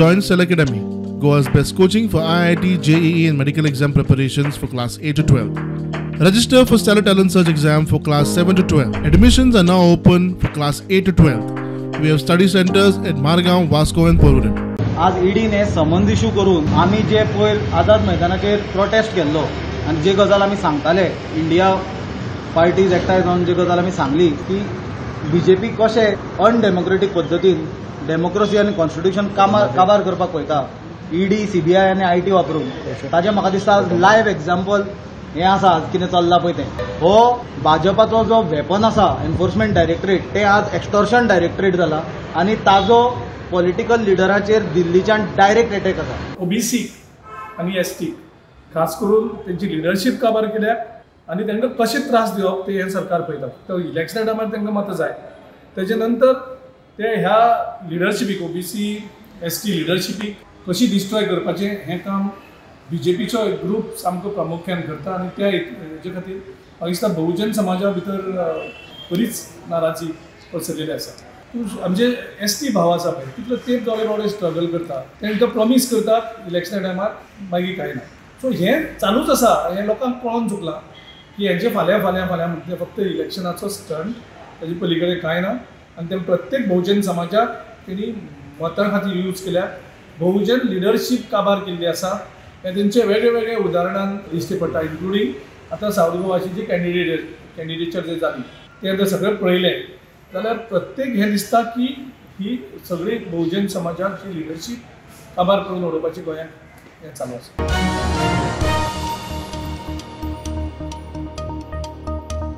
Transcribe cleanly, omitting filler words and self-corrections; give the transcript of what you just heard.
Join Stellar Academy, Goa's best coaching for IIT, JEE and medical exam preparations for class 8 to 12. Register for Stellar Talent Search exam for class 7 to 12. Admissions are now open for class 8 to 12. We have study centers at Margao, Vasco and Porvorim. आज ईडीने summons issue करून आमी जे पयर आझाद मैदानाचेर protest केल्लो आनी जे गजाल आमी सांगताले, इंडिया पार्टीज एकठांय जावन जी गजाल आमी सांगली की बीजेपी कशें अनडेमोक्रेटीक पद्दतीन डेमोक्रेसी आनी कॉन्स्टिट्युशन काबार करपाक पळयता ईडी, सीबीआय आनी IT वापरून, ताजें म्हाका दिसता आज लायव्ह एग्जाम्पल हें आसा. आज कितें चल्लां पळय तें, हो भाजपाचो जो वेपन आसा एन्फोर्समेंट डायरेक्टरेट, तें आज एक्स्टॉर्शन डायरेक्टरेट जाला आनी ताजो पॉलिटिकल लिडराचेर दिल्लीच्यान डायरेक्ट अटॅक आसा. ओबीसी आनी एसटी खास करून तेंची लिडरशीप काबार केल्या आनी तांकां कशें त्रास दिवप ते हें सरकार पळयता. तर इलेक्शना टायमार तांकां मतां जाय, तेजे नंतर ते ह्या लिडरशिपीक, ओबीसी एसटी लिडरशिपीक कशी डिस्ट्रॉय करपाचें हें काम बीजेपीचो एक ग्रूप सामको प्रामुख्यान करता आनी त्या हेजे खातीर म्हाका दिसता बहुजन समाजा भितर बरीच नाराजी पसरलेली आसा. आमचे एस टी भाव आसा पळय, तितलो तेंप जाले बावडे स्ट्रगल करता, तांकां प्रॉमीस करतात इलेक्शना टायमार, मागीर कांय ना. सो हें चालूच आसा, हें लोकांक कळोन चुकलां की हेंचे फाल्यां फाल्यां फाल्यां म्हणटा फक्त इलेक्शनाचो स्टंट, ताजे पली कडेन कांय ना. आनी ते प्रत्येक बहुजन समाजाक तेणी मतां खातीर यूज केल्या, बहुजन लिडरशीप काबार केल्ली आसा. हें तेंचे वेगळे वेगळे उदाहरणान दिश्टी पडटा, इन्क्लुडींग आतां सावथ गोवाची जी कॅन्डिडेचर जे जाली तें आतां सगळें पळयलें जाल्यार प्रत्येक हें दिसता की ही सगळी बहुजन समाजाक जी लिडरशीप काबार करून उडोवपाची गोंयांत हें चालू आसा.